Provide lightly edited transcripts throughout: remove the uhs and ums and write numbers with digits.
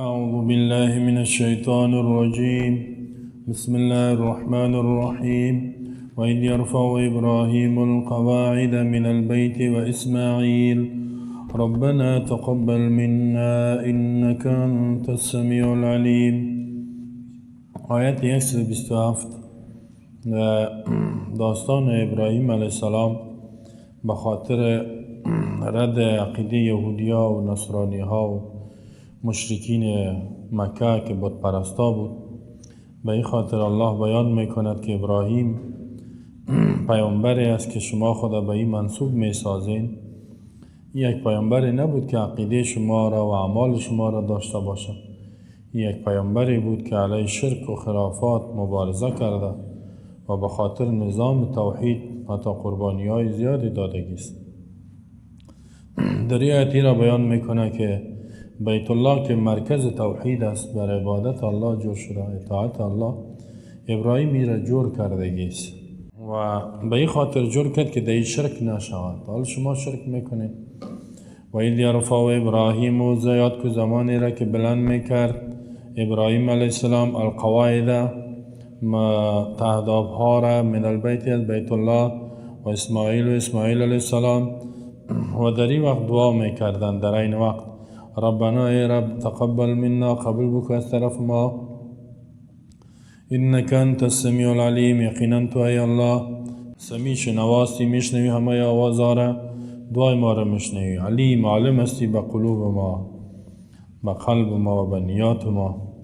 اعوذ بالله من الشیطان الرجیم. بسم الله الرحمن الرحیم. وإذ يرفع إبراهيم القواعد من البيت وإسماعيل ربنا تقبل منا إنك أنت السميع العليم. آیت 127 داستان ابراهیم علیه السلام به خاطر رد عقیده یهودیا و نصرانی ها و مشرکین مکه که بت پرستا بود، به این خاطر الله بیان میکند که ابراهیم پیامبری است که شما خدا به این منسوب میسازین. یک پیامبری نبود که عقیده شما را و اعمال شما را داشته باشد. یک پیامبری بود که علیه شرک و خرافات مبارزه کرده و به خاطر نظام توحید حتی قربانی های زیادی دادگی است. در این آیت را بیان میکنه که بیت الله که مرکز توحید است، بر عبادت الله جور شده، اطاعت الله، ابراهیم را جور کردگی است و به این خاطر جور کرد که در این شرک نشود. حالا شما شرک میکنید. و اذ یرفع ابراهیم و زیاد که زمانی را که بلند میکرد ابراهیم علیه السلام القواعد تهداب ها را من البیت از بیت الله و اسماعیل و اسماعیل علیه السلام، و در این وقت دعا میکردند. در این وقت ربنا ای رب تقبل منا، قبول بکن از طرف ما، انک انت السمیع العلیم، یقینا تو ای الله سمیع شنواستی، میشنوی همه آوازها را، دعای ما را میشنوی، علیم عالم هستی به قلوب ما، به قلب ما و به نیات ما.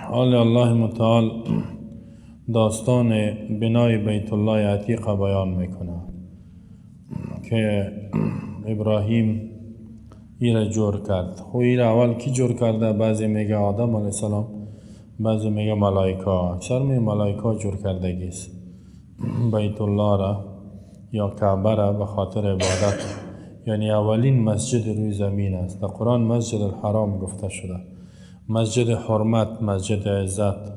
حال الله متعال داستان بنای بیت الله عتیق بیان میکنه که ابراهیم ایره جور کرد. خو ایره اول کی جور کرده؟ بعضی میگه آدم علیه السلام، بعضی میگه ملائکه، اکثر میگه ملائکه جور کردگی است بیت الله را یا کعبه را به خاطر عبادت، یعنی اولین مسجد روی زمین است. در قرآن مسجد الحرام گفته شده، مسجد حرمت، مسجد عزت.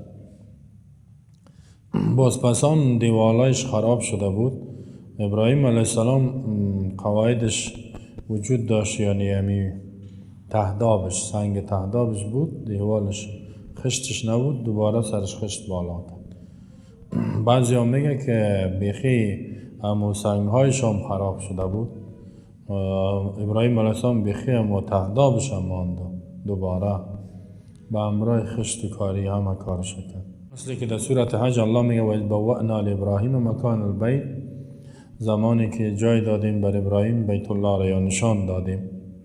باز پس آن دیوالایش خراب شده بود، ابراهیم علیه السلام قواعدش وجود داشت، یعنی همی تهدابش، سنگ تهدابش بود، دیوالش خشتش نبود، دوباره سرش خشت بالا کرد. بعضی ها میگه که بیخی همو سنگ هایش هم خراب شده بود، ابراهیم علیه السلام بیخی همو تهدابش هم ماند، دوباره به همراه خشت کاری همه کارش کرد. مثل که در سورت حج الله میگه و اذ بوأنا لابراهیم مکان البیت، زمانی که جای دادیم بر ابراهیم بیت الله را، یا نشان دادیم،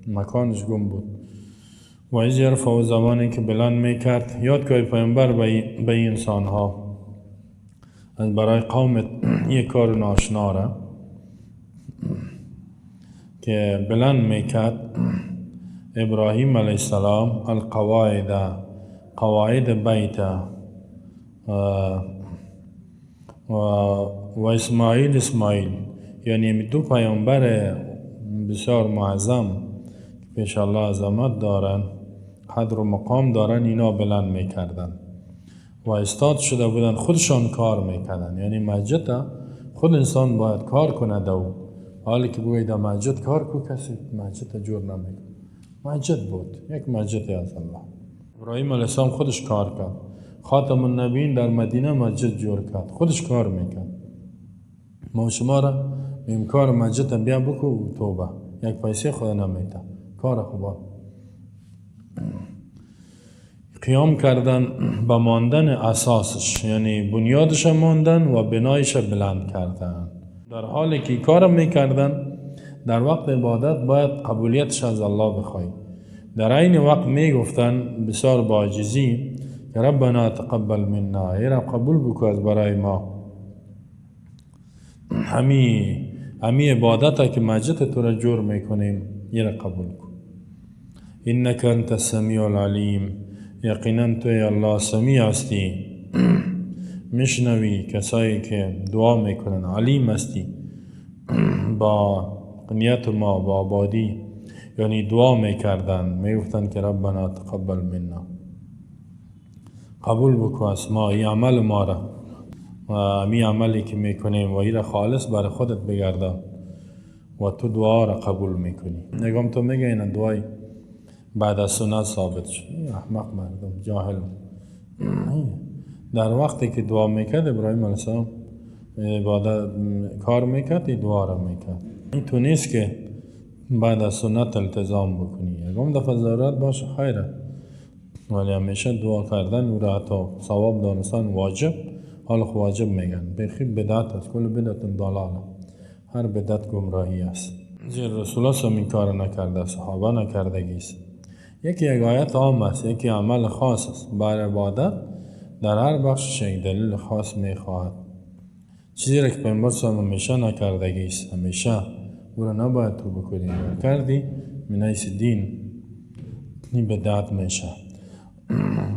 مکانش گم بود. و اذ یرفع، زمانی که بلند میکرد، یاد که پیامبر به این انسان ها از برای قوم یک کار ناشنا را که بلند میکرد ابراهیم علیه السلام القواعد، قواعد بیت و اسماعیل، اسماعیل، یعنی دو پیامبر بسیار معظم که پیش الله عظمت دارن، قدر و مقام دارن، اینا بلند میکردن و استاد شده بودن، خودشان کار میکردن. یعنی مسجد خود انسان باید کار کنه، او حالی که بگوید در مسجد کار کو، کسی مسجد جور نمیکنه. مسجد بود، یک مسجد از الله. ابراهیم علیه السلام خودش کار کرد، خاتم النبیین در مدینه مسجد جور کرد، خودش کار میکرد. ما شما را میم کار مسجد بیا بکو توبه، یک پیسه خدا نمیده، کار خوبا. قیام کردن به ماندن اساسش، یعنی بنیادش ماندن و بنایش بلند کردن. در حالی که کار میکردن در وقت عبادت باید قبولیتش از الله بخوای. در عین وقت میگفتن بسیار با عاجزی که ربنا تقبل منا، ای رب قبول بکو از برای ما همی عبادت که مسجد تو را جور میکنیم، ای را قبول کن. انک انت السمیع العلیم، یقینا تو ای الله سمیع هستی، میشنوی کسایی که دعا میکنن، علیم هستی با نیت ما، با آبادی، یعنی دعا میکردن، میگفتن که ربنا تقبل منا، قبول بکو از ما ای عمل ما را و می عملی که میکنیم و ای را خالص برای خودت بگردان و تو دعا را قبول میکنی. نگام تو میگه این دعای بعد از سنت ثابت شد. احمق مردم جاهل. در وقتی که دعا میکرد ابراهیم علیه السلام عبادت کار میکرد، این دعا را میکرد. این تو نیست که بعد از سنت التزام بکنی، یکم دفعه ضرورت باشه خیره، ولی همیشه دعا کردن او را حتی ثواب دانستن واجب، حال خو واجب میگن، بیخی بدعت است، کل بدعت ضلاله، هر بدعت گمراهی است. زیر رسول الله این کار نکرده، صحابه نکردگی است. یکی یک آیت عام است، یکی عمل خاص است. بر عبادت در هر بخشش یک دلیل خاص میخواهد. چیزی را که پیامبر صلی الله علیه و همیشه نکردگی است، همیشه او را نباید تو بکنی، اگر کردی من حیث دین این بدعت میشه.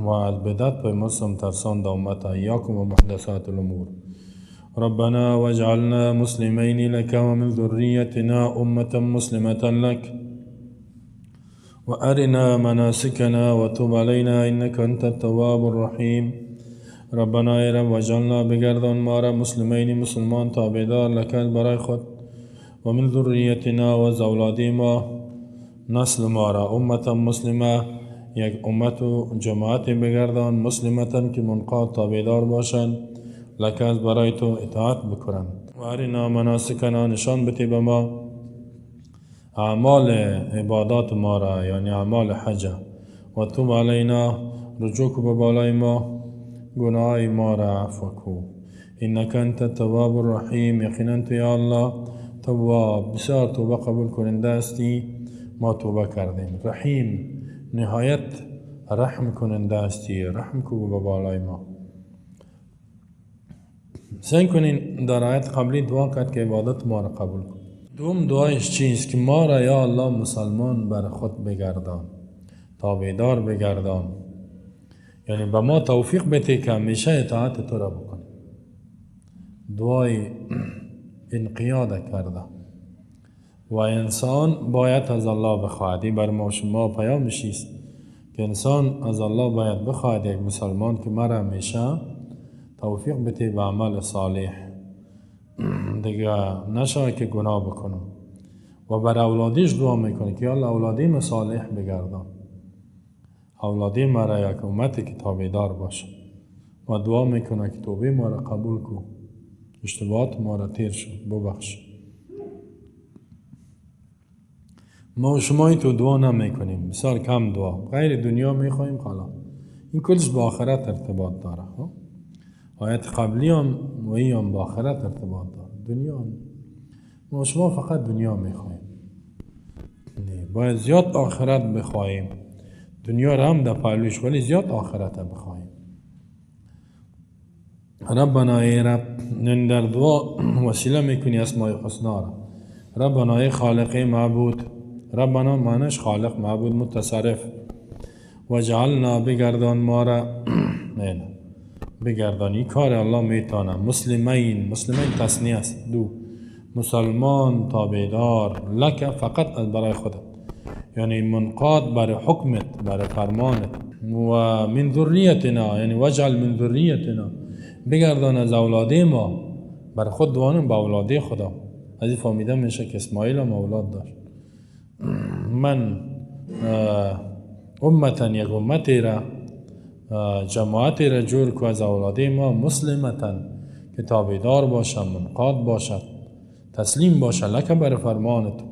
و از بدعت پیامبر صلی الله علیه و ترساند امت، ایاکم و محدثات الامور. ربنا واجعلنا مسلمين لك ومن ذريتنا أمة مسلمة لك وأرنا مناسكنا وتب علينا إنك أنت التواب الرحيم. ربنا ای رب واجعلنا بگردان ما را مسلمین مسلمان تابعدار لك برای خود، و من ذریتنا و از اولاد ما نسل ما را، امة مسلمة یک امت و جماعت بگردان، مسلمة که منقاد تابعدار باشند، لك از برای تو اطاعت بکنند. و ارنا مناسکنا نشان بتی به ما اعمال عبادات ما را، یعنی اعمال حج. و تب علینا رجوع کو به بالای ما، گناه ما را عفو کو. انک انت التواب الرحیم، یقینا تو یا الله تواب بسیار توبه قبول کننده هستی، ما توبه کردیم. رحیم نهایت رحم کننده هستی، رحم کو به بالای ما. سعی کنین در آیت قبلی دعا کرد که عبادت ما را قبول کن. دوم دعایش چیست؟ که ما را یا الله مسلمان بر خود بگردان، تابعدار بگردان، یعنی به ما توفیق بده که همیشه اطاعت تو را بکنیم. دعای انقیاد کرده و انسان باید از الله بخواهد. این بر ما شما پیامش است که انسان از الله باید بخواهد، یک مسلمان که مرا همیشه توفیق بده به عمل صالح، دیگه نشه که گناه بکنم. و بر اولادیش دعا میکنه که یا الله اولادی ما صالح بگردان، اولادی مرا یک امتی که تابعدار باشه. و دعا میکنه که توبه ما را قبول کو، اشتباهات ما را تیر شد ببخش. ما شما تو دعا نمیکنیم، بسیار کم دعا، غیر دنیا میخواهیم خلا. این کلش با آخرت ارتباط داره. آیت قبلی هم و این هم با آخرت ارتباط داره. دنیا ما شما فقط دنیا میخواهیم، نه باید زیاد آخرت بخواهیم، دنیا را هم در پهلوش، ولی زیاد آخرت بخواهیم. ربنا ای رب، در دعا وسیله میکنی اسماء حسنا را. ربنا ای خالق معبود، ربنا معنیش خالق معبود متصرف، وجعلنا بگردان ما را، نه بگردان، این کار الله میتانه. مسلمین، مسلمین تثنیه است، دو مسلمان تابعدار، لک فقط از برای خودت، یعنی منقاد بر حکمت، بر فرمانت. و من ذریتنا، یعنی وجعل من ذریتنا، بگردان از اولاد ما، بر خود دوانم به اولاد خدا. از این فهمیده میشه که اسماعیل هم اولاد داشت. من امتا، یک امتی را، جماعتی را جور کو از اولاد ما، مسلمتا که تابعدار باشد، منقاد باشد، تسلیم باشد، لکه بر فرمان تو،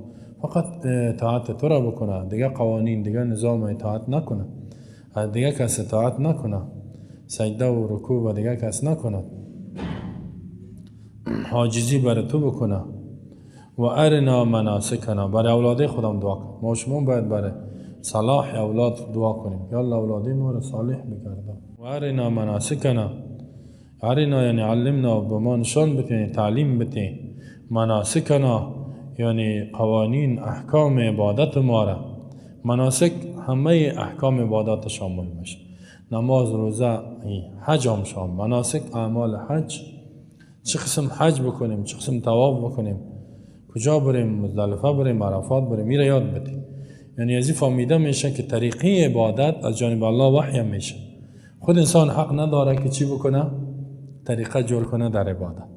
فقط اطاعت تو را بکنه، دیگه قوانین دیگه نظام اطاعت نکنه، دیگه کس اطاعت نکنه، سجده و رکوع و دیگه کس نکنه، حاجزی بر تو بکنه. و ارنا مناسکنا، برای اولاد خودم دعا کن. ما شما باید برای صلاح اولاد دعا کنیم، یا الله اولاد ما را صالح بگردان. و ارنا مناسکنا، ارنا یعنی علمنا، به ما نشان بده، یعنی تعلیم بده. مناسکنا یعنی قوانین احکام عبادت ما را. مناسک همه احکام عبادت شامل میشه، نماز، روزه، حج هم شامل. مناسک اعمال حج، چه قسم حج بکنیم، چه قسم طواف بکنیم، کجا بریم، مزدلفه بریم، عرفات بریم، میره یاد بده. یعنی از این فهمیده میشه که طریقه عبادت از جانب الله وحی میشه. خود انسان حق نداره که چی بکنه، طریقه جور کنه در عبادت.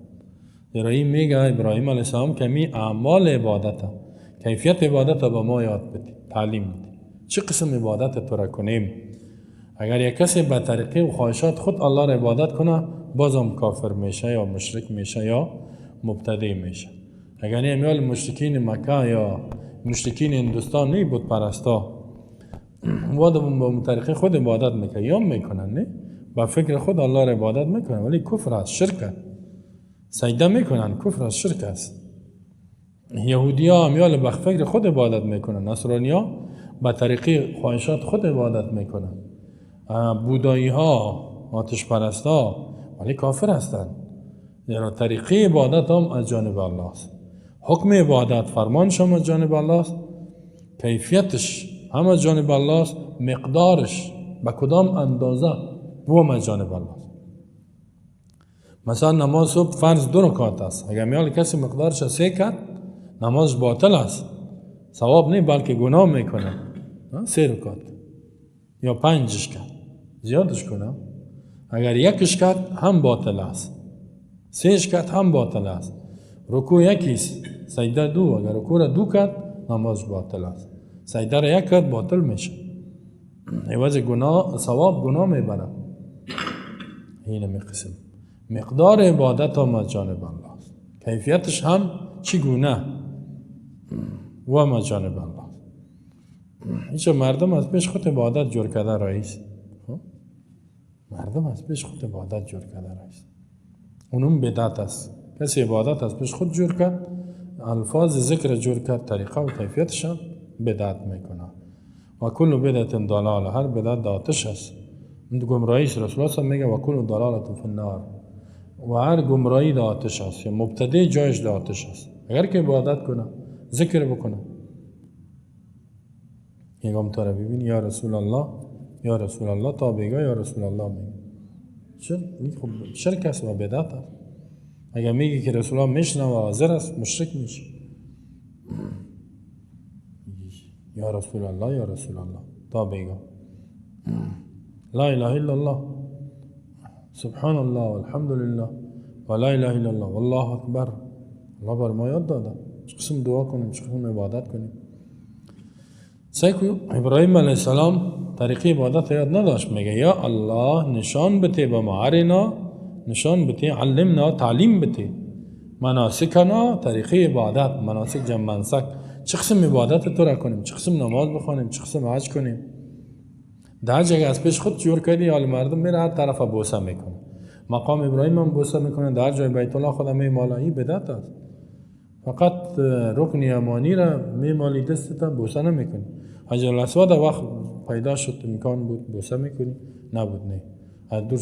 زیرا این میگه ابراهیم علیه السلام که می اعمال عبادت، کیفیت عبادت به ما یاد بده، تعلیم بده، چه قسم عبادت تو را کنیم؟ اگر یک کسی به طریقه و خواهشات خود الله را عبادت کنه، بازم کافر میشه یا مشرک میشه یا مبتدی میشه. اگر امیال مشرکین مکه یا مشرکین هندوستان نی بود پرستا، وادم با طریقه خود عبادت میکنه یا میکنن، نه با فکر خود الله را عبادت میکنن، ولی کفر است، شرک، سجده میکنن، کفر است، شرک است. یهودی ها امیال به فکر خود عبادت میکنن، نصرانی ها به طریقه خواهشات خود عبادت میکنن، بودایی ها آتش پرست ها، ولی کافر هستند. زیرا طریقه عبادت هم از جانب الله است، حکم عبادت فرمانش هم از جانب الله است، کیفیتش هم از جانب الله است، مقدارش به کدام اندازه او هم از جانب الله است. مثلا نماز صبح فرض 2 رکعت است، اگر میال کسی مقدارش 3 کرد نماز باطل است، ثواب نه بلکه گناه میکنه. 3 رکعت یا 5 کرد زیادش کنه، اگر 1 کرد هم باطل است، 3 کرد هم باطل است. رکوع 1 سجده 2، اگر رکوع را 2 کرد نماز باطل است، سجده را 1 کرد باطل میشه، عوض گناه ثواب گناه میبره. این قسم مقدار عبادت هم از جانب الله است، کیفیتش هم چگونه و هم از جانب الله است. هیچ مردم از پیش خود عبادت جور کرده رئیس، مردم از پیش خود عبادت جور کرده رئیس، اونم بدعت است. کسی عبادت از پیش خود جور کرد، الفاظ ذکر جور کرد، طریقه و کیفیتش هم بدعت میکنه. و کل بدعت ضلاله، هر بدعت آتش است، گمراهی است. رسول الله میگه و کل ضلاله فی النار، و هر گمراهی در آتش است، یا مبتدی جایش در آتش است. اگر که عبادت کنه، ذکر بکنه، یکم تو را ببین یا رسول الله یا رسول الله، تا بگه یا رسول الله میگه، خب شرک است و بدعت است. اگر میگه که رسول الله میشنه و حاضر است، مشرک میشه. یا رسول الله یا رسول الله تا بگه لا اله الا الله، سبحان الله والحمد لله و لا اله الا الله والله اکبر. الله بر ما یاد داده چه قسم دعا کنیم، چه قسم عبادت کنیم. سعی کو ابراهیم علیه السلام طریقه عبادت یاد نداشت، میگه یا الله نشان بده به ما، ارنا نشان بده، علمنا تعلیم بده، مناسکنا طریقه عبادت، مناسک جمع منسک، چه قسم عبادت تو را کنیم، چه قسم نماز بخوانیم، چه قسم حج کنیم. در حج اگه از پیش خود جور کردی، حال مردم میره هر طرف بوسه میکنه، مقام ابراهیم هم بوسه میکنه، در جای بیت الله خدا میماله، این بدعت است. فقط رکن یمانی را میمالی دستت، بوسه نمیکنی. حجر الاسود وقت پیدا شد امکان بود بوسه میکنی، نبود نه، از دور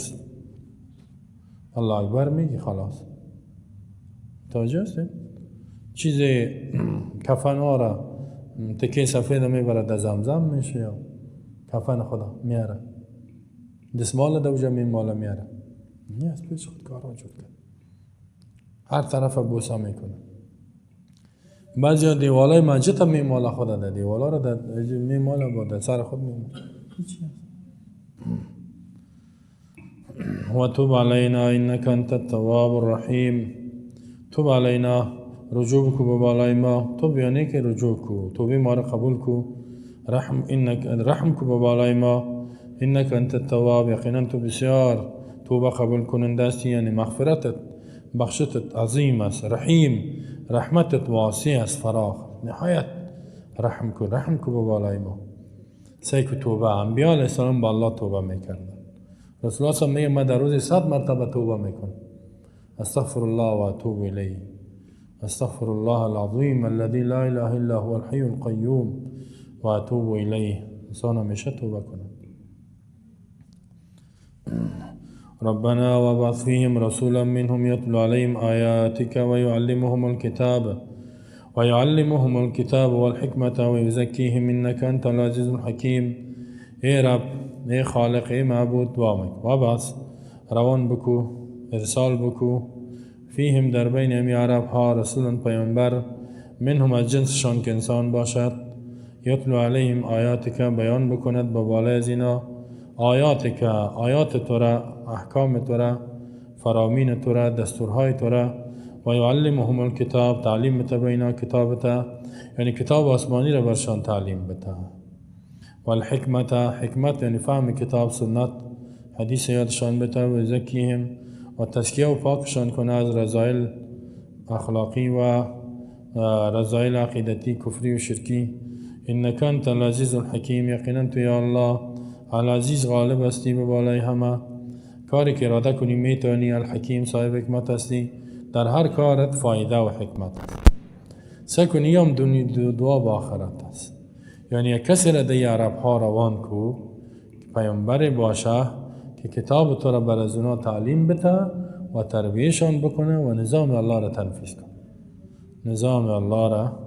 الله اکبر میگی خلاص. توجه هستیم؟ چیز کفن ها را تکه سفید میبره در زمزم میشه، یا کفن خدا میاره، دستمال دوجه میماله میاره، نه از پیش خود کارا جور کرد، هر طرف بوسه میکنه. بعضی ها دیوالای مسجد هم میماله خدا ده، دیوالا را میماله با در سر خود میماله، هیچی هست. و توب علینا انک انت التواب الرحیم. توب علینا رجوع کو به بالای ما، توب یعنی که رجوع کو، توبه ما را قبول کو، رحم انک رحم کو به بالای ما، انک انت التواب یقینا تو بسیار توبه قبول کننده هستی، یعنی مغفرتت بخشتت عظیم است، رحیم رحمتت واسع است، فراخ نهایت رحم کو، رحم کو به بالای ما. سعی کو توبه، انبیاء علیه السلام با الله توبه میکردن. رسول الله صلی الله علیه و میگه من در روز 100 مرتبه توبه میکنم، استغفر الله و اتوب الیه، استغفر الله العظیم الذي لا اله الا هو الحي القيوم و اتوب الیه. انسان همیشه توبه کنه. ربنا وابعث فيهم رسولا منهم يتلو عليهم آياتك ويعلمهم الكتاب والحكمة ويزكيهم إنك أنت العزيز الحكيم. ای رب، ای خالق، ای معبود، دعا میکن. وابعث روان بکو، ارسال بکو، فیهم در بین امی عرب ها، رسولا پیامبر، منهم از جنسشان که انسان باشد، یتلو علیهم آیاتک بیان بکند با بالای از اینا، آیاتک آیات تو را، احکام تو را، فرامین تو را، دستورهای تو را، و یعلمهم الکتاب تعلیم بده به اینا کتابت، یعنی کتاب آسمانی را برشان تعلیم بده، و الحکمت، حکمت یعنی فهم کتاب، سنت، حدیث یادشان بده. و زکیهم و تزکیه و پاکشان کنه از رذایل اخلاقی و رذایل عقیدتی، کفری و شرکی. انک انت العزیز الحکیم، یقینا تو یا الله العزیز غالب هستی به بالای همه، کاری که اراده کنی میتونی. الحکیم صاحب حکمت هستی، در هر کارت فایده و حکمت است. سکنی هم دعا با آخرت است. یعنی یک کسی را دی عرب ها روان کو پیامبر باشه که کتاب تو را بر از اونا تعلیم بده و تربیهشان بکنه و نظام الله را تنفیذ کنه، نظام الله را،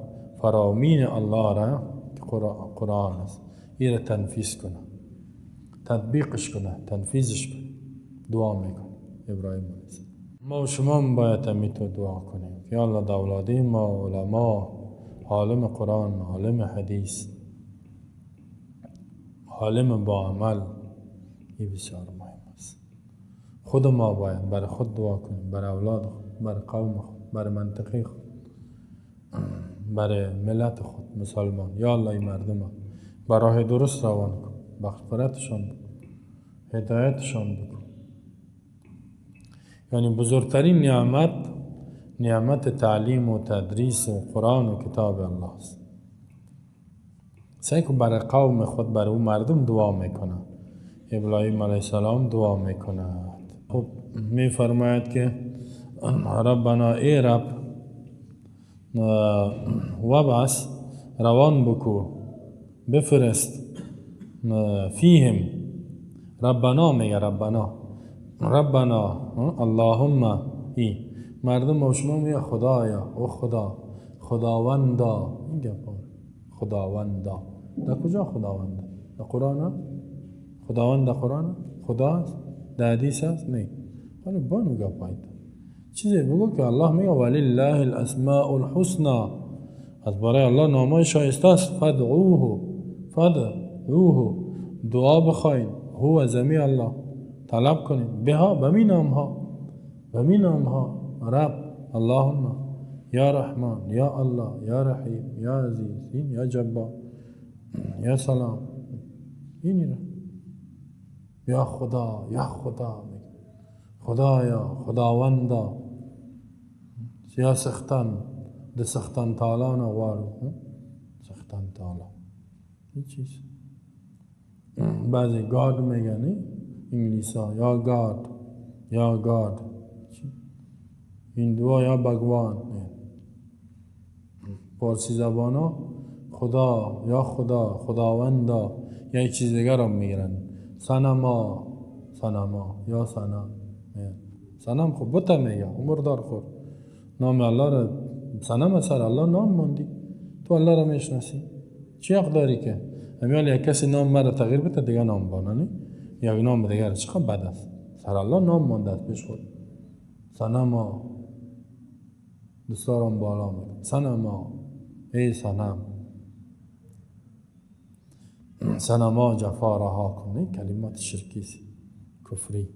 فرامین الله را که قرآن است، این را تنفیذ کنه، تطبیقش کنه، تنفیذش کنه. دعا میکنه ابراهیم علیه السلام. ما و شما هم باید همیتو دعا کنیم که الله دولادی ما علما، عالم قرآن، عالم حدیث، عالم با عمل، این بسیار مهم است. خود ما باید برای خود دعا کنیم، برای اولاد خود، برای قوم خود، برای منطقه خود، برای ملت خود مسلمان. یا الله این مردم برای راه درست روان کن، مغفرتشان بکن، هدایتشان بکن. یعنی بزرگترین نعمت، نعمت تعلیم و تدریس و قرآن و کتاب الله است. سعی کن برای قوم خود، برای او مردم دعا میکنه. ابراهیم علیه السلام دعا میکند. خب میفرماید که ربنا ای رب، وابعث روان بکو، بفرست، فیهم، ربنا میگه، ربنا، ربنا اللهم، ای مردم و شما میگه خدایا، او خدا، خداوندا. این گپا خداوندا در کجا؟ خداوندا در قرآن؟ خداوند در قرآن؟ خدا است؟ در حدیث است؟ نه. ولی بانو گپایید چیزی بگو که الله میگه ولله الاسماء الحسنى، از برای الله نامای شایسته است. فادعوه، فادعوه، دعا بخواید، هو زمی الله، طلب کنید، بها، به می نام ها، به می نام ها، رب، اللهم، یا رحمان، یا الله، یا رحیم، یا عزیز، این یا جبار، یا سلام، اینی را یا خدا، یا خدا، خدایا، خداوندا، یا سختن، د سختن تعالی نه غواړو، سختن تعالی هیچ چیز. بعضی گاد میگن انگلیسا، یا گاد، یا گاد، هندوها یا بگوان، پارسی زبانا خدا، یا خدا، خداوندا، یا یک چیز دیگر هم میگیرن، صنما، صنما یا صنم، صنم خب بوته میگه، مردار خور، نام الله را صنم سر الله نام ماندی، تو الله را میشناسی، چی حق داری که همیال یک کسی نام مرا تغییر بده دیگه نام بانه، نه یک نام دیگر، چقدر بد است، سر الله نام مانده است پیش خود، صنما، دوستارم بالا میگه صنما، ای صنم، صنما جفا رها کن. این کلمات شرکی است، کفری،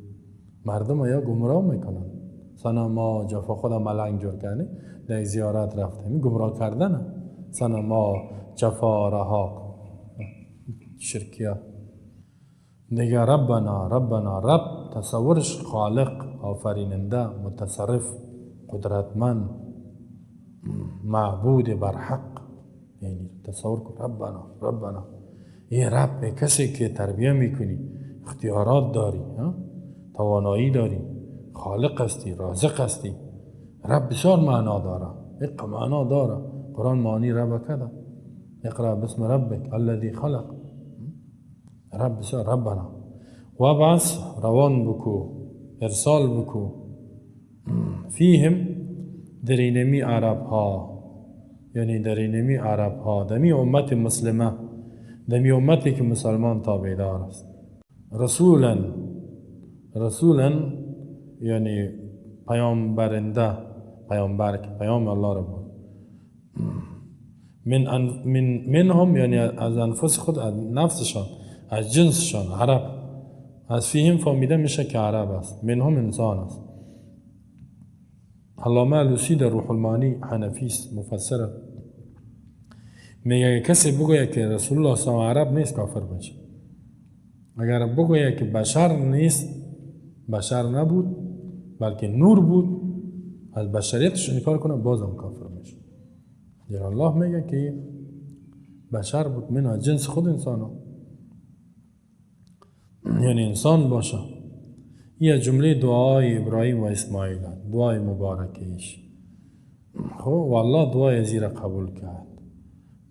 مردم یا گمراه میکنن. صنما جفا، خدا ملنگ جور کرده، در زیارت رفته، این گمراه کردنه. صنما جفا رها کن، شرکیه دیگه. ربنا، ربنا، رب تصورش خالق، آفریننده، متصرف، قدرتمند، معبود برحق. یعنی تصور کن ربنا، ربنا، ای رب، کسی که تربیه میکنی، اختیارات داری، توانایی داری، خالق هستی، رازق هستی. رب بسیار معنا داره، یک معنا داره. قرآن معنی رب کده، اقرأ باسم ربک الذی خلق. رب بسیار، ربنا وابعث روان بکو، ارسال بکو، فیهم در اینمی عرب ها، یعنی در اینمی عرب ها، دمی امت مسلمه، دمی امتی که مسلمان تابعدار است. رسولا، رسولا یعنی پیامبرنده، پیامبر که پیام الله را بود. من منهم یعنی از انفس خود، از نفسشان، از جنسشان، عرب. از فیهم فهمیده میشه که عرب است، منهم انسان است. علامه آلوسی در روح المعانی حنفی است، مفسر. میگه کسی بگوید که رسول الله صلی الله عرب نیست کافر میشه. اگر بگوید که بشر نیست، بشر نبود بلکه نور بود، از بشریتش انکار کنه بازم کافر میشه. زیرا الله میگه که بشر بود، من از جنس خود انسان ها، یعنی انسان باشه. یه جمله دعای ابراهیم و اسماعیل، دعای مبارکیش. خب والله دعای زیرا قبول کرد،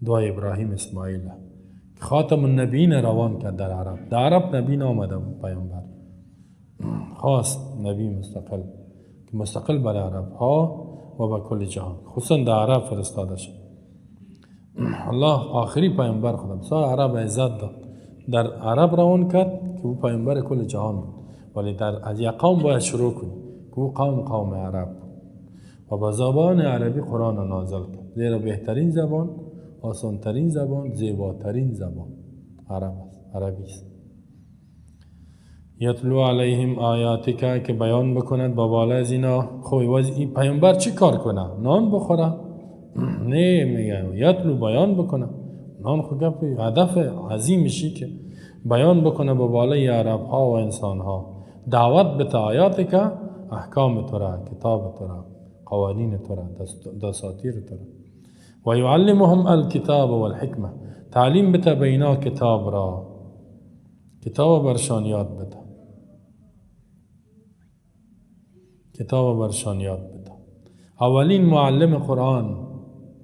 دعای ابراهیم اسماعیل خاتم النبیین روان کرد در عرب. در عرب نبی نامده بود، پیامبر خواست نبی مستقل که مستقل بر عرب ها و به کل جهان، خصوصا در عرب فرستاده شد. الله آخری پیامبر خدا بسیار عرب عزت داد، در عرب روان کرد که او پیامبر کل جهان بود، ولی در از یک قوم باید شروع کنی که او قوم قوم عرب بود و با زبان عربی قرآن نازل کرد. زیرا بهترین زبان، آسانترین زبان، زیباترین زبان عرب است، عربی است. یتلو علیهم آیاتک که بیان بکند با بالا از اینا. خب این پیامبر چی کار کنه؟ نان بخوره؟ نه، میگه یتلو بیان بکنه. نان خود گپ هدف عظیمشی که بیان بکنه با بالای عرب ها و انسان ها، دعوت به آیاتک، احکام تو را، کتاب تو را، قوانین تو را، دساتیر تو را. و یعلمهم الکتاب والحکمه، تعلیم بده به اینا کتاب را، کتاب برشان یاد بده، کتاب برشان یاد بده. اولین معلم قرآن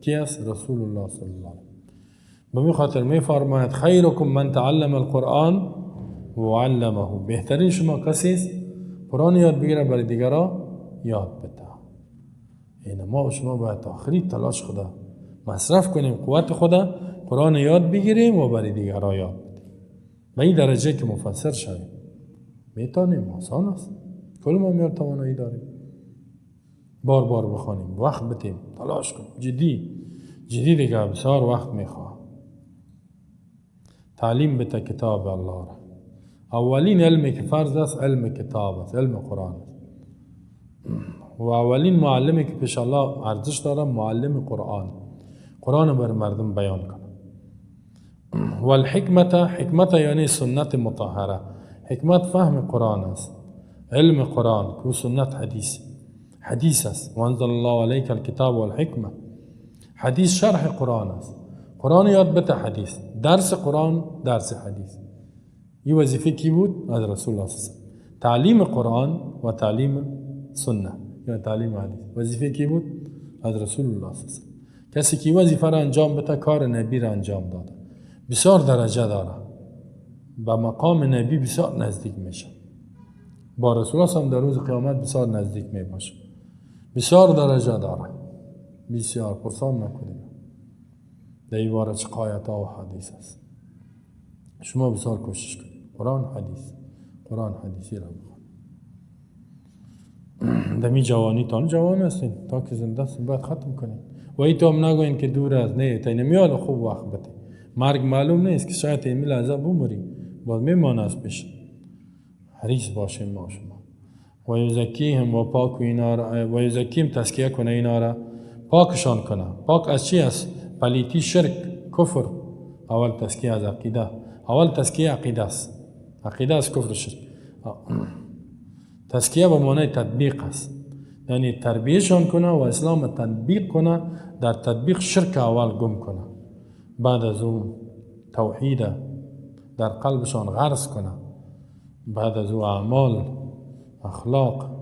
کی است؟ رسول الله صلی الله علیه و به خاطر می فرماید خیرکم من تعلم القرآن و علمه، بهترین شما کسی است قرآن یاد بگیره برای دیگران یاد بده. این ما و شما باید آخری تلاش خدا مصرف کنیم، قوت خدا قرآن یاد بگیریم و برای دیگران یاد بدیم. به این درجه که مفسر شویم میتونیم، آسان است، کل ما میار توانایی داریم. بار بار بخوانیم، وقت بدیم، تلاش کنیم، جدی جدی دیگه بسیار وقت میخواه. تعلیم بده کتاب الله را. اولین علمی که فرض است علم کتاب است، علم قرآن است. و اولین معلمی که پیش الله ارزش داره معلم قرآن، قرآن بر مردم بیان کنه. و الحکمت، حکمت یعنی سنت مطهره. حکمت فهم قرآن است، علم قرآن که سنت حدیث، حدیث است. و انزل الله علیک الکتاب والحکمه، حدیث شرح قرآن است. قرآن یاد بده حدیث، درس قرآن درس حدیث. این وظیفه کی بود؟ از رسول الله صلی الله علیه و سلم. تعلیم قرآن و تعلیم سنه یا تعلیم حدیث وظیفه کی بود؟ از رسول الله صلی الله علیه و سلم. کسی که وظیفه را انجام بده کار نبی را انجام داده، بسیار درجه داره، به مقام نبی بسیار نزدیک میشه، با رسول الله صلی در روز قیامت بسیار نزدیک میباشه، بسیار درجه داره، بسیار پرسان نکنید در این باره چه آیات و حدیث است. شما بسیار کوشش کنید قرآن حدیث، قرآن حدیثی را بخوانید. دمی جوانی تان جوان هستین، تا که زنده هستین باید ختم کنید. و ای تو هم نگوین که دور است، نه تا نمیاد خوب وقت بده. مرگ معلوم نیست که شاید این لحظه بمری، باز میمانه از پیش. حریص باشیم ما شما. و یزکیهم و پاک اینا را، و یزکیم تزکیه کنه اینا را، پاکشان کنه. پاک از چی است؟ پلیتی، شرک، کفر. اول تزکیه از عقیده، اول تزکیه عقیده است، عقیده از کفر و شرک. تزکیه به معنای تطبیق است، یعنی تربیهشان کنه و اسلام تطبیق کنه، در تطبیق شرک اول گم کنه، بعد از اون توحید در قلبشان غرس کنه، بعد از او اعمال، اخلاق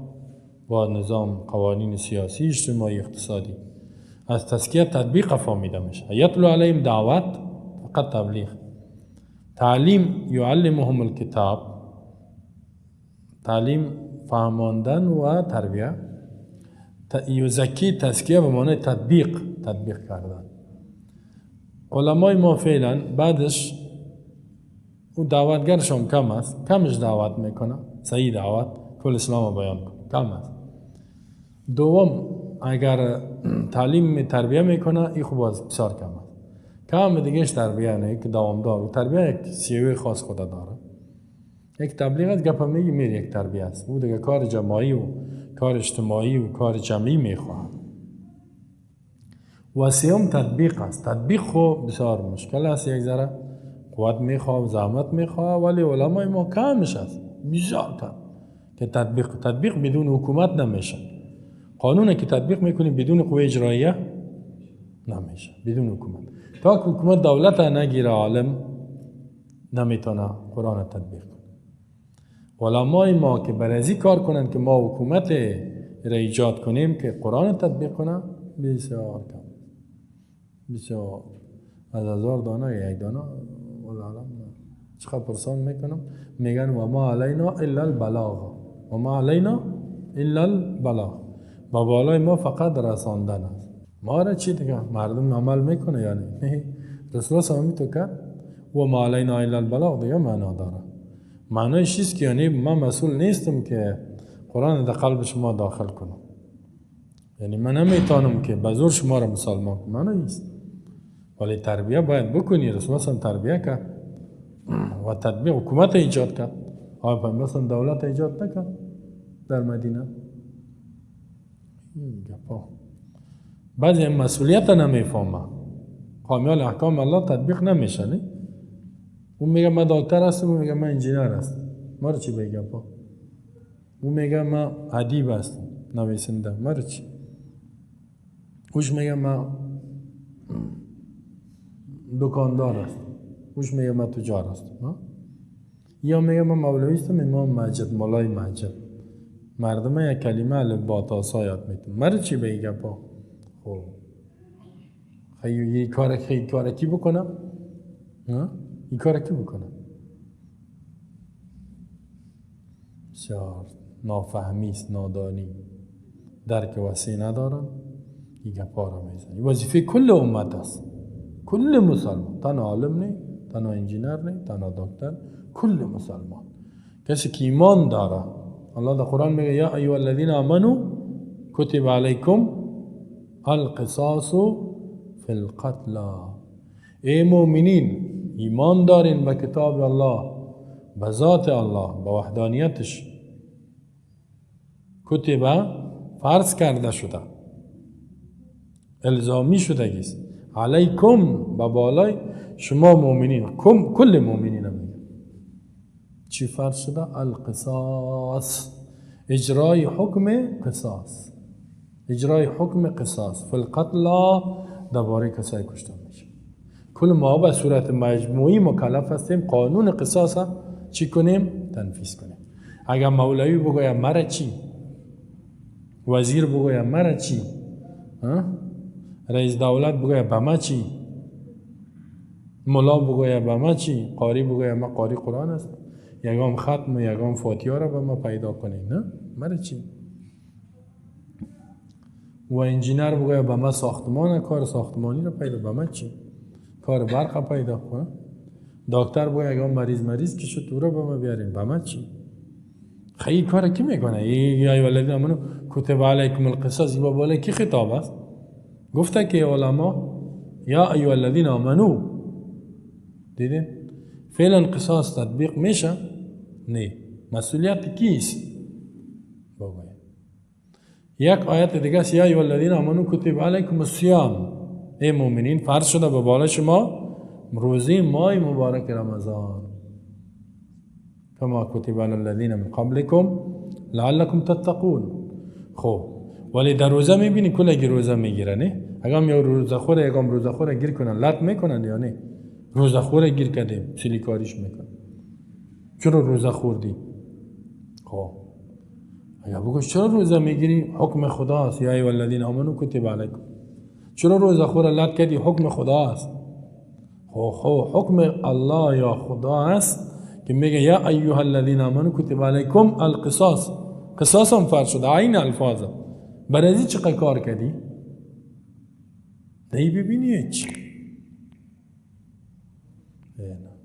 و نظام قوانین سیاسی، اجتماعی، اقتصادی. از تزکیه تطبیق فهمیده میشه. یتلو علیهم دعوت، فقط تبلیغ. تعلیم یعلمهم الکتاب، تعلیم فهماندن و تربیه. یزکی تزکیه به معنی تطبیق، تطبیق کردن. علمای ما فعلا بعدش او دعوتگرشون کم است، کمش دعوت میکنه، صحیح دعوت کل اسلام بیان کنه کم است. دوم اگر تعلیم تربیه میکنه این خوب از بسیار کم است. کم دیگهش تربیه نه که دوامدار، و تربیه یک سیوه خاص خود داره. یک تبلیغ است گپ میگی میری، یک تربیه است. او دیگه کار جماعی و کار اجتماعی و کار جمعی میخواهد. و سیوم تطبیق است. تطبیق خو بسیار مشکل است، یک ذره قوت میخواه، زحمت میخواه، ولی علمای ما کمش است، بسیار کم که تطبیق بدون حکومت نمیشه. قانون که تطبیق میکنی بدون قوه اجراییه نمیشه، بدون حکومت. تا که حکومت دولت نگیره عالم نمیتونه قرآن تطبیق کنه. علمای ما که برازی کار کنن که ما حکومت را ایجاد کنیم که قرآن تطبیق کنه، بسیار کم، بسیار. از 1000 دانه یک دانه والله چقدر پرسان میکنم، میگن و ما علینا الا البلاغ، و ما علینا الا البلاغ، با بالای ما فقط رساندن است. ما را چی دیگه مردم عمل میکنه یعنی رسول الله صلی تو کرد و ما علینا الا البلاغ دیگه معنا داره. معنایش چیست که یعنی من مسئول نیستم که قرآن در قلب شما داخل کنم، یعنی من نمیتونم که به زور شما را مسلمان کنم، معنی نیست. ولی تربیه باید بکنی. رسول الله تربیه کرد و تطبیق حکومت ایجاد کرد. آیا پیامبر دولت ایجاد نکرد در مدینه؟ این گپا بعضی مسئولیت نمیفهمه، کامیال احکام الله تطبیق نمیشه. نه اون میگه من دکتر هستم، اون میگه من انجینر هستم، ما رو چی به گپا؟ اون میگه من ادیب هستم، نویسنده، ما رو چی؟ اوش میگه من دکاندار هستم، اوش میگه من تجار هستم، یا میگه من مولوی هستم، امام مسجد، مولای مسجد. مردم یک کلمه الف با تا سا یاد میتون، مرا چی به این گپا؟ خب خیلی کار، خیلی کار کی بکنم؟ این کار کی بکنم؟ بسیار نافهمی است، نادانی، درک وسیع ندارن، این گپا را میزنی. وظیفه کل امت است، کل مسلمان، تنها عالم نه، تنها انجینر نه، تنها دکتر، کل مسلمان، کسی که ایمان داره. الله در قرآن میگه یا ایها الذین آمنوا کتب علیکم القصاص فی القتل. ای مؤمنین، ایمان دارین به کتاب الله، به ذات الله، به وحدانیتش. کتب فرض کرده شده، الزامی شده گیست، علیکم به بالای شما مؤمنین، کل مؤمنین میگه چی فرض شده؟ القصاص، اجرای حکم قصاص، اجرای حکم قصاص فی القتل، درباره کسایی کشته میشه. کل ما به صورت مجموعی مکلف هستیم قانون قصاص چی کنیم؟ تنفیذ کنیم. اگر مولوی بگوید مرا چی، وزیر بگوید مرا چی، رئیس دولت بگوید به ما چی، ملا بگوید به ما چی، قاری بگوید ما قاری قرآن است، یگام ختم و یگام فاتحه را به ما پیدا کنیم، نه مرا چی؟ و انجینر بگوید به ما ساختمان، کار ساختمانی را پیدا، به ما چی؟ کار برق پیدا کنه. دکتر بگوید یگام مریض که شد تو را به ما بیاریم، به ما چی؟ خیلی کار کی میکنه؟ یا ایها الذین آمنوا کتب علیکم القصاص، این با کی خطاب است؟ گفته که علما یا ایها الذین آمنوا، دیدین؟ فعلا قصاص تطبیق میشه؟ نه. مسئولیت کیست؟ بگوید. یک آیت دیگه است، یا ایها الذین آمنوا کتب علیکم الصیام، ای مؤمنین فرض شده به بالا شما روزه ماه مبارک رمضان، کما کتب علی الذین من قبلکم لعلکم تتقون. خب ولی در روزه میبینی کلگی روزه میگیره، نه؟ اگه هم یا روزه خوره، اگه هم روزه خوره گیر کنن لط میکنن یا نه؟ روزه خوره گیر کردیم سیلیکاریش میکنن، چرا روزه خوردی؟ خب اگه بگو چرا روزه میگیری؟ حکم خداست، یا ایها الذین آمنوا کتب علیکم. چرا روزه خوره لط کردی؟ حکم خداست. خب حکم الله یا خدا است که میگه یا ایها الذین آمنوا کتب علیکم القصاص، قصاص هم فرض شده، عین الفاظ. برای چقدر کار کردی؟ دی ببینی چی؟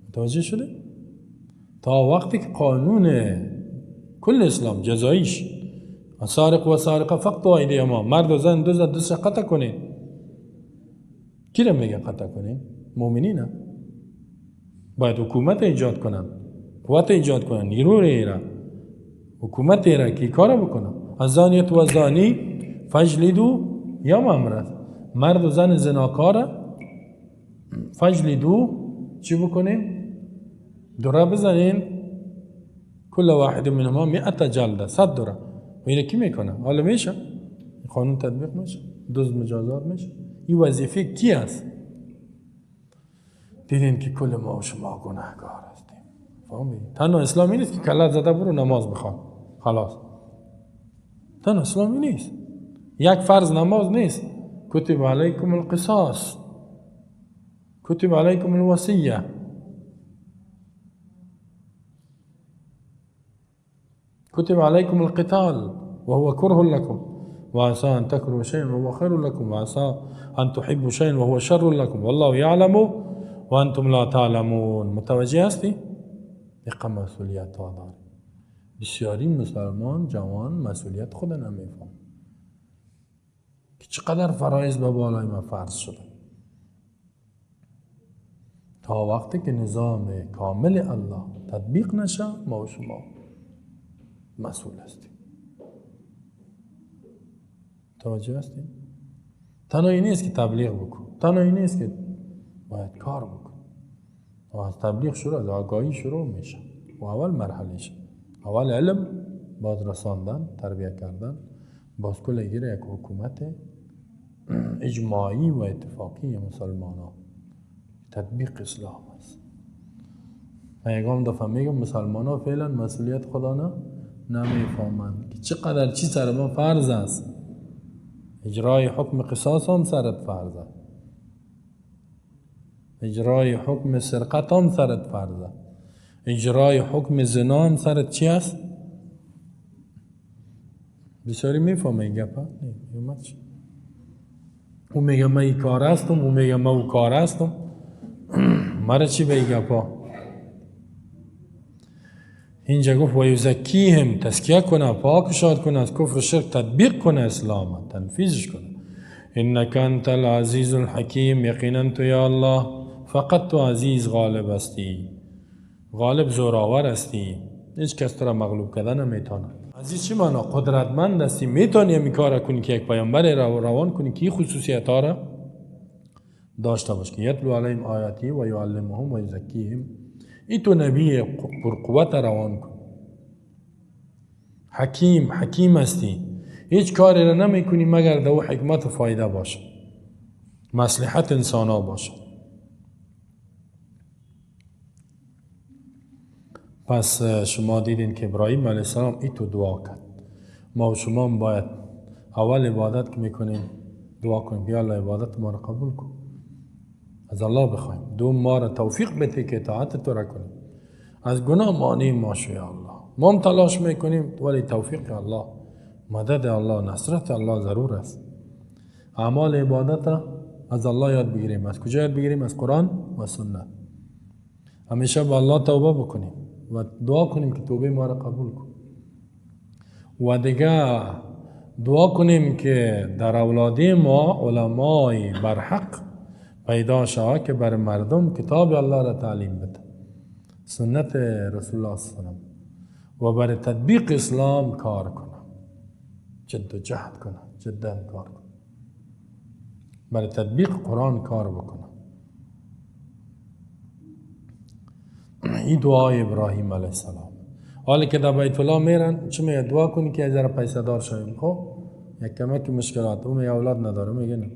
متوجه شده؟ تا وقتی که قانون کل اسلام جزاییش سارق و سارقه فقطعوا ایدیهما، مرد و زن دو زد دست قطع کنین. کی را میگه قطع کنین؟ مؤمنین. باید حکومت ایجاد کنن، قوت ایجاد کنن، نیرو را، حکومت را کی کار بکنن. الزانیة و الزانی فاجلدوا یا امر است. مرد و زن زناکاره فجلدو چی بکنیم؟ دوره بزنین، کل واحد منهما 100 جلده، 100 دوره. و اینه کی میکنه؟ حالا میشه قانون تطبیق میشه، دزد مجازات میشه. این وظیفه کی است؟ دیدین که کل ما و شما گناهکار هستیم. فهمیدین؟ تنها اسلامی نیست که کلت زده برو نماز بخوان خلاص. تنها اسلامی نیست. یک فرض نماز نیست. کتب علیکم القصاص، کتب علیکم الوصیه، كتب عليكم القتال وهو كره لكم وعسى أن تكرهوا شيئا وهو خير لكم وعسى أن تحبوا شيئا وهو شر لكم والله يعلم وأنتم لا تعلمون. متوجه هستی؟ یقه مسئولیت ها داره. بسیاری مسلمان جوان مسئولیت خود نمیفهم که چقدر فرایض به بالای ما فرض شده. تا وقتی که نظام کامل الله تطبیق نشه ما و شما مسئول هستیم. متوجه هستیم؟ تنها این نیست که تبلیغ بکن، تنها این نیست که باید کار بکن. و از تبلیغ شروع، از آگاهی شروع میشه و اول مرحله شه، اول علم، باز رساندن، تربیه کردن، باز کل گیره یک حکومت اجماعی و اتفاقی مسلمان ها، تطبیق اسلام است. من یکم دفعه میگم مسلمان ها فعلا مسئولیت خدا نه نمیفهمند که چقدر چی سر ما فرض است. اجرای حکم قصاص هم سرت فرض است، اجرای حکم سرقت هم سرت فرض است، اجرای حکم زنا هم سرت چی است؟ بسیاری میفهمه این گپه؟ نه، او میگه من این کار هستم، او میگه من او کار هستم، مرا چی به این گپا؟ اینجا گفت و یزکیهم، تزکیه کنه، پاک شاد کنه، از کفر و شرک تطبیق کنه، اسلام تنفیذش کنه. انک انت العزیز الحکیم، یقینا تو یا الله فقط تو عزیز غالب هستی، غالب زورآور هستی، هیچ کس تو را مغلوب کردن نمیتونه. عزیز چی معنا؟ قدرتمند هستی، میتونی این کار کنی که یک پیامبر را روان کنی که خصوصیت ها را داشته باش که یتلو علیهم آیاتی و یعلمهم و یزکیهم. ای تو نبی پرقوت روان کن. حکیم، حکیم هستی، هیچ کاری را نمی کنی مگر در او حکمت و فایده باشه، مصلحت انسان ها باشه. پس شما دیدین که ابراهیم علیه السلام ای تو دعا کرد. ما و شما باید اول عبادت که میکنیم دعا کنیم یا الله عبادت ما را قبول کن، از الله بخوایم. دوم ما را توفیق بده که اطاعت تو را کنیم، از گناه مانع ما شو یا الله. ما هم تلاش میکنیم ولی توفیق الله، مدد الله، نصرت الله ضرور است. اعمال عبادت از الله یاد بگیریم. از کجا یاد بگیریم؟ از قرآن و سنت. همیشه با الله توبه بکنیم و دعا کنیم که توبه ما را قبول کن. و دیگه دعا کنیم که در اولادی ما علمای برحق پیدا شود که بر مردم کتاب الله را تعلیم بده، سنت رسول الله صلی الله علیه و و بر تطبیق اسلام کار کنه، جد و جهد کنه، جدا کار کنه، بر تطبیق قرآن کار بکنه. این دعای ابراهیم علیه السلام. حالا که در بیت الله میرن چه میگه؟ دعا کنی که از پیسه دار شویم. خب یک کمک مشکلات، او میگه اولاد نداره، میگه نه،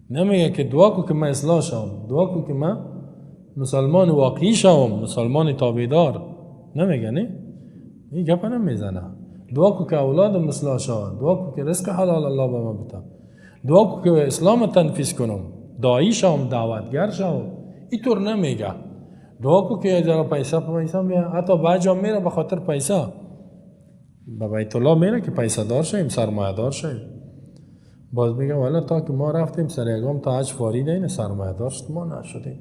نمیگه که دعا کو که من اصلاح شوم، دعا کو که من مسلمان واقعی شوم، مسلمان تابعدار. نمیگه، نه، این گپ نمیزنه. دعا کو که اولادم اصلاح شوم، دعا کو که رزق حلال الله به من بده، دعا کو که اسلام تنفیذ کنم، داعی شوم، دعوتگر شوم. اینطور نمیگه. دعا کو که ذرا پیسه پیسه میاد، حتی بعضی میره به خاطر پیسه به بیت الله میره که پیسه دار شویم، سرمایه دار شویم. باز میگه والا تا که ما رفتیم سر یگام تا حج فارید این سرمایه دار شد ما نشدیم،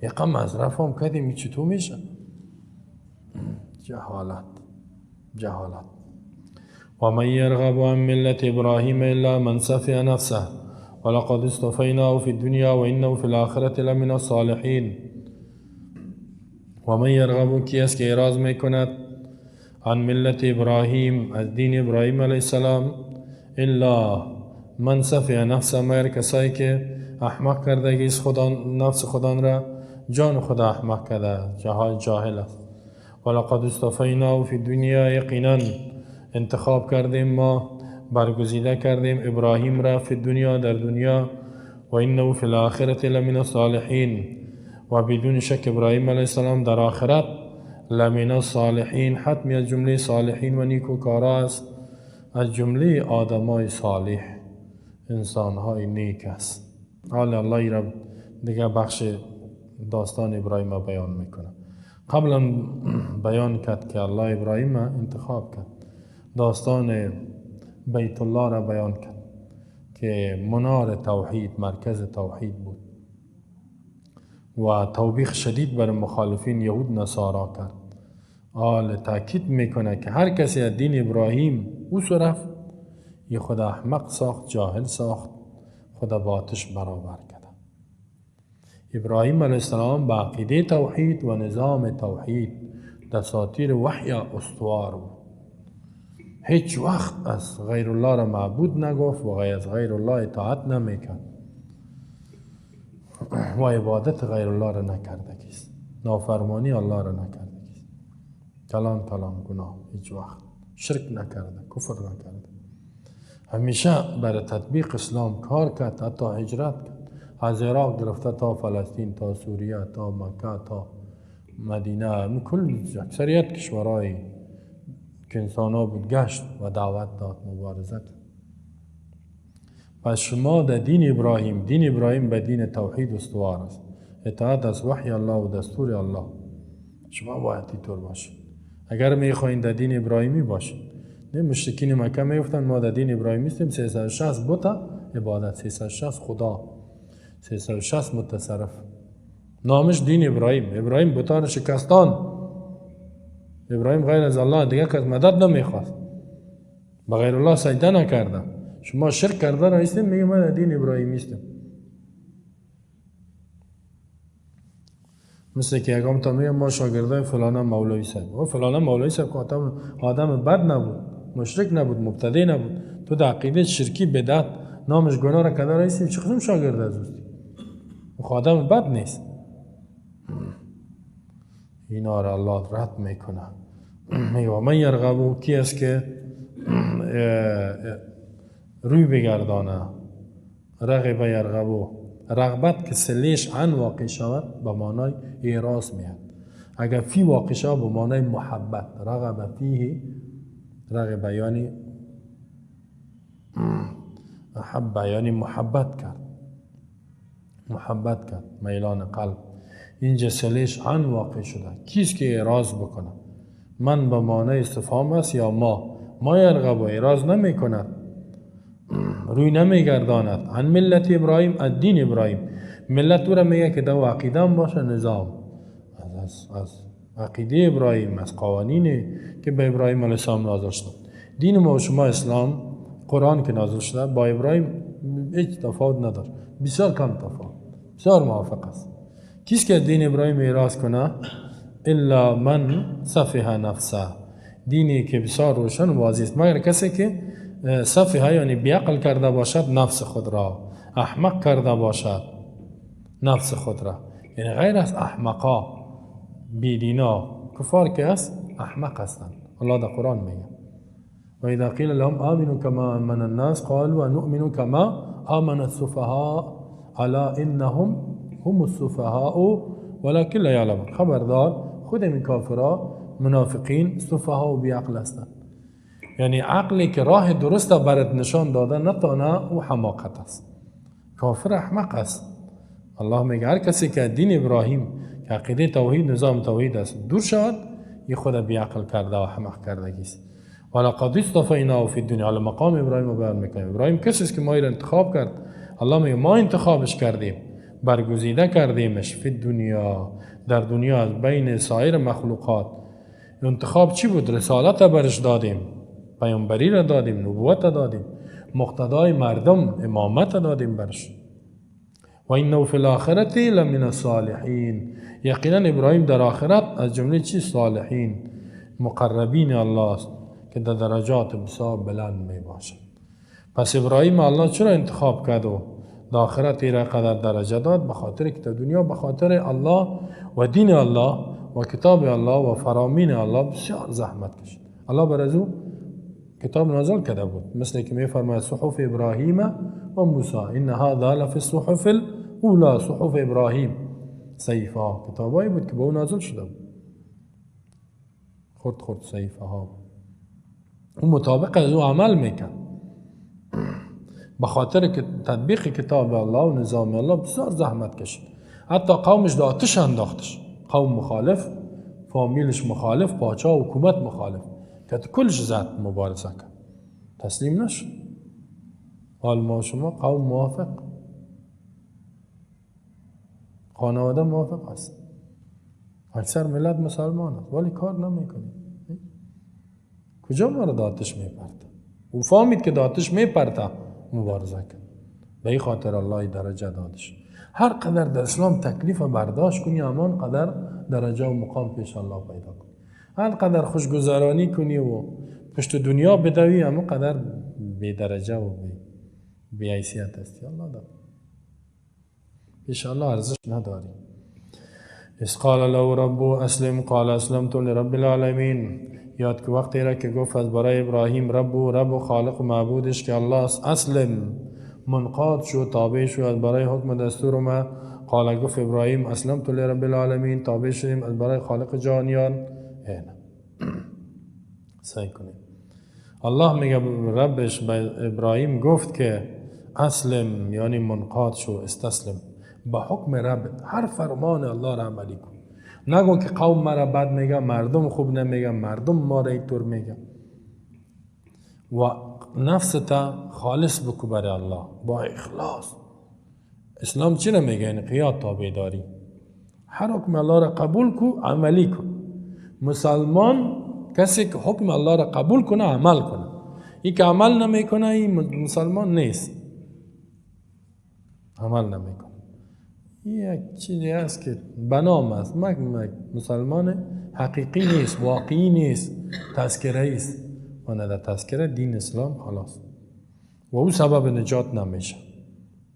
یقم مصرف هم کردیم، چطور میشه؟ جهالت، جهالت. و من یرغب عن ملت ابراهیم الا من سفه نفسه ولقد اصطفیناه فی الدنیا و انه فی الاخرة لمن الصالحین. و من یرغب، کی است که اعراض میکند عن ملت ابراهیم، از دین ابراهیم علیه السلام، الا من سفیه نفسه، مگر کسایی که احمق کردگیست خدا نفس خودان را، جان خدا احمق کرده، جاهل است. ولقد اصطفیناه فی دنیا، یقینا انتخاب کردیم ما، برگزیده کردیم ابراهیم را فی دنیا، در دنیا، و انه فی الاخرة لمن الصالحین، و بدون شک ابراهیم علیه السلام در آخرت لمن الصالحین، حتمی از جمله صالحین و نیکوکارا است، از جمله آدمای صالح، انسانهای نیک است. حالا الله را دیگه بخش داستان ابراهیم بیان میکنه. قبلا بیان کرد که الله ابراهیم انتخاب کرد، داستان بیت الله را بیان کرد که منار توحید، مرکز توحید بود و توبیخ شدید بر مخالفین یهود نصارا کرد. آل تاکید میکنه که هر کسی از دین ابراهیم او رفت، یه خدا احمق ساخت، جاهل ساخت، خدا با آتش برابر کرد. ابراهیم علیه السلام با عقیده توحید و نظام توحید دساتیر وحی استوار بود. هیچ وقت از غیر الله را معبود نگفت و از غیر الله اطاعت نمیکرد و عبادت غیر الله را نکرده کیست، نافرمانی الله را نکرده کیست، کلان کلان گناه هیچ وقت شرک نکرده، کفر نکرده، همیشه برای تطبیق اسلام کار کرد، حتی هجرت کرد، از عراق گرفته تا فلسطین، تا سوریه، تا مکه، تا مدینه، کل اکثریت کشورهای که انسان ها بود گشت و دعوت داد، مبارزه کرد. پس شما در دین ابراهیم، دین ابراهیم به دین توحید استوار است، اطاعت از وحی الله و دستور الله. شما باید اینطور باشید اگر میخواین در دین ابراهیمی باشید. نه مشرکین مکه میگفتن ما در دین ابراهیمی هستیم، 360 بت عبادت، 360 خدا، 360 متصرف، نامش دین ابراهیم. ابراهیم بتان شکستان، ابراهیم غیر از الله دیگه کس مدد نمیخواست، به غیر الله سجده نکرده. شما شرک کرده را هستیم، میگه من دین ابراهیمی هستم. مثل که یکم تا میگم ما شاگردای فلانه مولوی صاحب، و فلانه مولوی صاحب که آدم بد نبود، مشرک نبود، مبتدی نبود، تو در عقیده شرکی بدعت نامش گناه را کرده را هستیم، چه قسم شاگرد از اوستی؟ آدم بد نیست. اینا را الله رد میکنه. میگه من یرغبو، کی است که روی بگردانه، رغب یرغبو، رغبت که سلیش عن واقع شود به معنای اعراض میاد، اگر فی واقع شود به معنای محبت، رغب فیه، رغب یعنی احب، یعنی محبت کرد، محبت کرد، میلان قلب. اینجا سلیش عن واقع شده، کیست که اعراض بکنه؟ من به معنای استفهام است یا ما؟ ما یرغب و اعراض نمی کند، روی نمیگرداند عن ملت ابراهیم، از دین ابراهیم. ملت او را میگه که دو عقیده هم باشه، نظام از عقیده ابراهیم، از قوانینی که به ابراهیم علیه السلام نازل شد. دین ما و شما اسلام، قرآن که نازل شده با ابراهیم هیچ تفاوت نداره، بسیار کم تفاوت، بسیار موافق است. کیست که دین ابراهیم اعراض کنه؟ الا من سفه نفسه، دینی که بسیار روشن و واضح است، مگر کسی که سفیه یعنی بیعقل کرده باشد نفس خود را، احمق کرده باشد نفس خود را، یعنی غیر از احمقا، بیدینا، کفار که است احمق هستند. الله در قرآن میگه و اذا قیل لهم آمنوا کما آمن الناس قالوا نؤمن کما آمن السفهاء الا انهم هم السفهاء ولكن لا يعلمون. خبردار خود من کافرا، منافقین، سفها و بیعقل هستند. یعنی عقلی که راه درست برات نشان داده نتانه، او حماقت است. کافر احمق است. الله میگه هر کسی که دین ابراهیم که عقیده توحید، نظام توحید است، دور شود، یه خود بیعقل کرده و احمق کردگی است. ولقد اصطفیناه فی الدنیا. حالا مقام ابراهیم رو بیان میکنیم. ابراهیم کسی است که ما را انتخاب کرد. الله میگه ما انتخابش کردیم، برگزیده کردیمش، فی الدنیا، در دنیا از بین سایر مخلوقات. انتخاب چی بود؟ رسالت برش دادیم، پیامبری را دادیم، نبوت دادیم، مقتدای مردم، امامت دادیم برش. و انه فی الاخرة لمن الصالحین. یقینا ابراهیم در آخرت از جمله چی؟ صالحین، مقربین الله است که در درجات بسیار بلند می باشد. پس ابراهیم الله چرا انتخاب کرد و در آخرت ایره قدر درجه داد؟ به خاطر که دنیا به خاطر الله و دین الله و کتاب الله و فرامین الله بسیار زحمت کشید. الله بر از او کتاب نازل کرده بود، مثل که میفرماید صحف ابراهیم و موسی، ان هذا لفی الصحف الاولى، صحف ابراهیم، صحیفه ها، کتابایی بود که به او نازل شده بود، خرد خرد صحیفه ها. او مطابق از او عمل میکرد، به خاطر که تطبیق کتاب الله و نظام الله بسیار زحمت کشید. حتی قومش در آتش انداختش، قوم مخالف، فامیلش مخالف، پاچا و حکومت مخالف، که کلش زد مبارزه کرد، تسلیم نشد. حال ما شما قوم موافق، خانواده موافق است، اکثر ملت مسلمان است، ولی کار نمیکنیم. کجا ما را در آتش میپرده؟ او فهمید که در آتش میپرده، مبارزه کرد. به این خاطر الله درجه دادش. هر قدر در اسلام تکلیف برداشت کنی، همان قدر درجه و مقام پیش الله پیدا کنی. هر قدر خوشگذرانی کنی و پشت دنیا بدوی، همون قدر بی درجه و بی حیثیت هستی. الله داد پیش الله ارزش نداری. اذ قال له ربه اسلم قال اسلمت لرب العالمین. یاد که وقتی را که گفت از برای ابراهیم رب و رب و خالق و معبودش که الله است، اسلم، منقاد شو، تابع شو از برای حکم دستور ما. قال گفت ابراهیم اسلمت لرب العالمین، تابع شدیم از برای خالق جهانیان. سعی کنیم. الله میگه ربش به ابراهیم گفت که اسلم، یعنی منقاد شو، استسلم به حکم رب، هر فرمان الله را عملی کن. نگو که قوم مرا بد میگه، مردم خوب نمیگه، مردم ما را اینطور میگه. و نفس تا خالص بکو برای الله با اخلاص. اسلام چی نمیگه؟ انقیاد، تابعداری. هر حکم الله را قبول کو، عملی کو. مسلمان کسی که حکم الله را قبول کنه، عمل کنه. این که عمل نمیکنه، این مسلمان نیست، عمل نمیکنه. یک چیزی هست که بنام است، مسلمان حقیقی نیست، واقعی نیست، تذکره است. و نه در تذکره دین اسلام خلاص. و او سبب نجات نمیشه،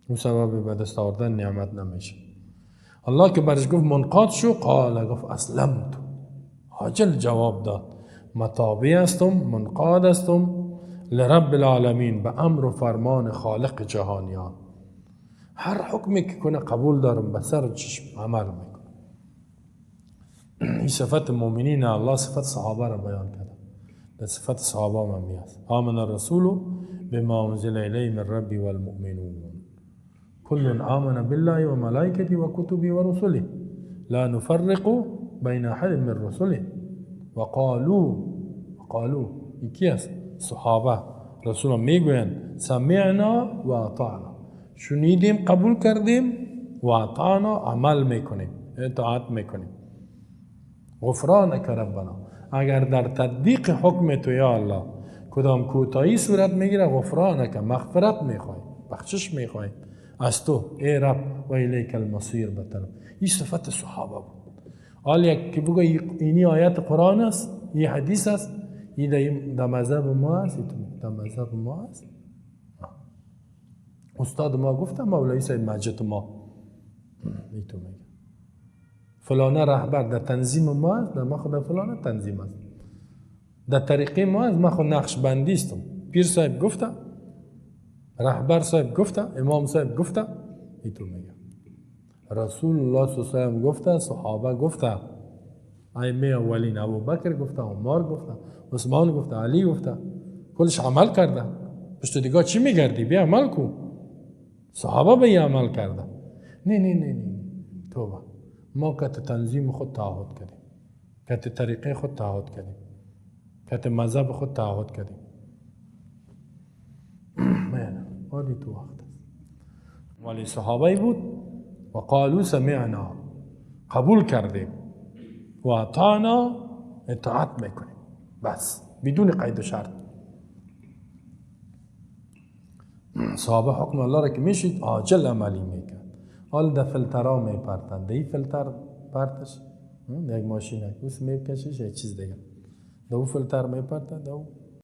او سبب به دست آوردن نعمت نمیشه. الله که برش گفت منقاد شو، قال گفت اسلمت، عاجل جواب داد، متابع هستم، منقاد هستم لرب العالمین، به امر و فرمان خالق جهانیان. هر حکمی که کنه قبول دارم، به سر و چشم عمل میکنم. این صفت مؤمنین الله، صفت صحابه را بیان کرده. در صفت صحابه من میاد آمن الرسول بما انزل الیه من ربی والمؤمنون كل آمن بالله وملائكته وكتبه ورسله لا نفرق بین احد من رسله وقالوا، قالوا یکی است صحابه رسول میگویند سمعنا و اطعنا، شنیدیم قبول کردیم و اطعنا عمل میکنیم، اطاعت میکنیم. غفرانک ربنا، اگر در تطبیق حکم تو یا الله کدام کوتاهی صورت میگیره، غفرانک مغفرت میخوای، بخشش میخوای از تو ای رب، و الیک المصیر. به طرف این صفت صحابه بود. حال یک که بگو اینی آیت قرآن است، این حدیث است، این در مذهب ما است، در مذهب ما است. استاد ما گفته، مولوی صاحب مسجد ما ایتو میگه فلانه رهبر در تنظیم ما است، در ما خود فلانه تنظیم است، در طریقه ما است، ما خود نقش بندی استم. پیر صاحب گفته، رهبر صاحب گفته، امام صاحب گفته، ایتو میگه رسول الله صلی الله علیه و سلم گفته، صحابه گفته، ائمه اولین ابوبکر گفته، عمر گفته، عثمان گفته، علی گفته، کلش عمل کرده. پشت دیگه چی میگردی؟ بیا عمل کو. صحابه به عمل کرده. نه نه نه نه توبه، ما کت تنظیم خود تعهد کردیم، کت طریقه خود تعهد کردیم، کت مذهب خود تعهد کردیم. نه ولی تو وقت است. ولی صحابه بود و قالوا سمعنا، قبول کردیم، و اطعنا اطاعت میکنیم، بس بدون قید و شرط. صحابه حکم الله را که میشید عاجل عملی میکرد. حال در فلترها میپرتن، در این فلتر پرتش یک ماشین اوس میکشش یک چیز دیگه، در او فلتر میپرتن، در او